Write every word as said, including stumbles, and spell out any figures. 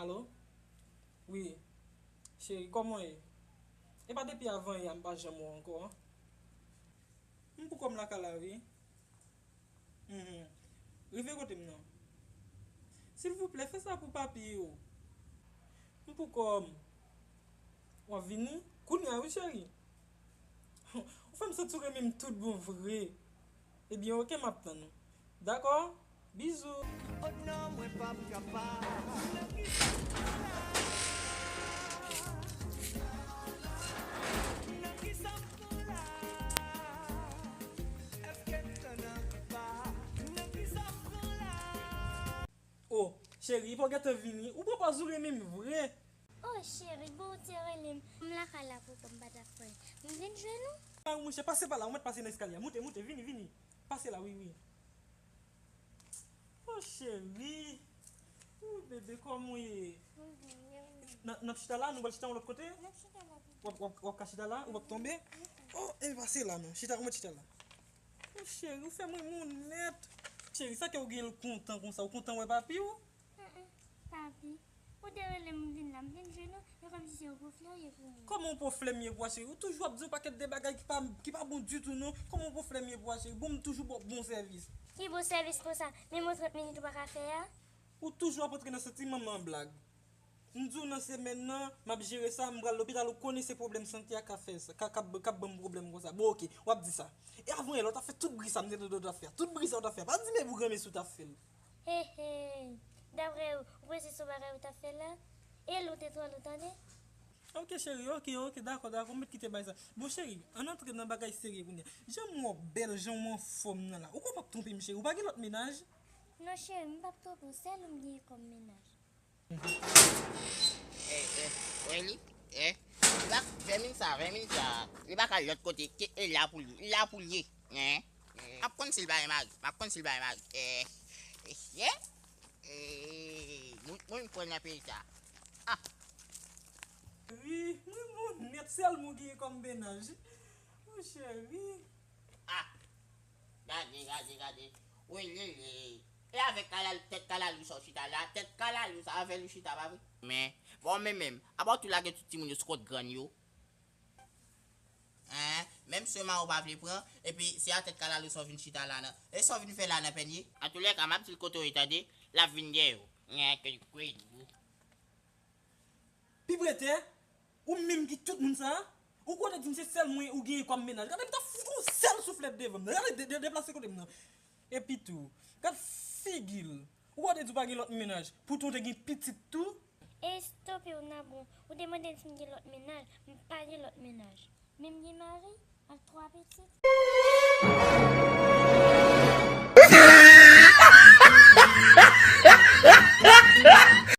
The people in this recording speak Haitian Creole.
Alo? Wi. Cheri, kòman w ye? E pa depi avan yè a m pa janm wè w ankò. M poukò m lakay la, wi. Mhm. Rive kote m nan. Silvouplè, fè sa pou papi yo. M poukò m. W ap vini? Kounye a, wi, cheri. Ou fè m santi w renmen m tout bon vre. Ebyen, oke, m ap tann ou. Dakò? Bizou. Oh non, mwen p ap kapab. Nan kisa m pran la? Èske m tann anba? Nan kisa m pran la? Oh, cheri, pa w gentan vini. Ou pran pòz ou renmen m vre. Oh, cheri, bon, ou te rele m. M lakay la poukò m pa t ap pran. M vin jwenn ou. Ah, monchè, pase pa la, ou mèt pase nan eskalye a. Moute, moute, vini, vini. Pase la, wi, wi. Oh, cheri. Ou bebe, kòman w ye? N ap, n ap chita la, nou pral chita yon lòt kote? W ap, w ap, w ap ka chita la, ou p ap tonbe? Oh, e pase la, non. Chita, ou mèt chita la. Oh, cheri, ou fè m renmen w nèt. Cheri, sa k fè w gen l kontan konsa? Ou kontan wè papi w? Papi, ou te rele m vin la, m vin jwenn ou, e kòmsi se yon pwofle w ye pou mwen. Kòman yon pwofle m ye pou w, cheri? Ou toujou ap di yon pakèt de bagay ki pa, ki pa bon ditou, non. Kòman yon pwofle m ye pou w, cheri? Bon, m toujou ba w bon sèvis. Ki bon sèvis konsa? Menm yon trant minit ou pa ka fè a? Ou toujou ap antre nan santiman m an blag. M di w nan semèn nan, m ap jere sa, m pral lopital, ou konnen se pwoblèm sante a k ap fè sa, k ap, k ap, k ap ban m pwoblèm konsa. Bon, oke, w ap di sa. E avan yè la, w t ap fè tout bri sa m te tande w t ap fè a. Tout bri sa w t ap fè a. Pa di m e pou granmesi w t ap fè l. Hey, hey. Daprè ou, ou panse se yon bagay ou t ap fè la? E l ou te twò lou, tande? Oke, cheri, oke, oke, dakò, dakò, m mèt kite bay sa. Bon, cheri, ann antre nan bagay serye kounye a. Jan m wè w bèl, jan w anfòm nan la. Ou kwè w p ap twonpe m, cheri? Ou pa gen lòt mennaj? Non, cheri, m p ap twonpe w, sèl ou m gen kòm mennaj. Eh, eh, wè li, eh, li pa, vèmin sa, vèmin sa, li pa ka al lòt kote, ke e la pou li, la pou li ye, eh, eh. M ap konn si l pa gen mari, m ap konn si l pa gen mari, eh, eh, eh, eh, moun, moun pran nan peyi sa. Ah. Wi, mwen bon nèt, sèl mwen genyen kòm mennaj. Monchè, wi. Ah. Gade, gade, gade. Welele. E avèk kalalou, tèt kalalou sa w chita la, tèt kalalou sa avè l ou chita, pa vre? Men, bon, men menm, apa w tou lage tout timoun yo sou kont grann yo? Hein? Menm swen ma ou pa vle pran, epi se a tèt kalalou sa w vin chita la nan. E sa w vin fè la nan pènye? Antoulèka, m ap di l kote w ye, tande? L ap vin dèyè w. Nyen ke l kwè l. Pi prete, ou menm ki tout moun sa a, ou kwè w te di m se sèl mwen ou genyen kòm mennaj. Gade m t ap fout ou sèl souflèt devan m nan. Gade de, de, deplase kote m nan. Epi tou, gad figi l. Ou kwè w te di w pa gen lòt mennaj, poutan w te gen pitit tou? Ey, stope w, Nabon. Ou te mande m si m gen lòt mennaj. M pa gen lòt mennaj. Men m gen mari ak twa pitit.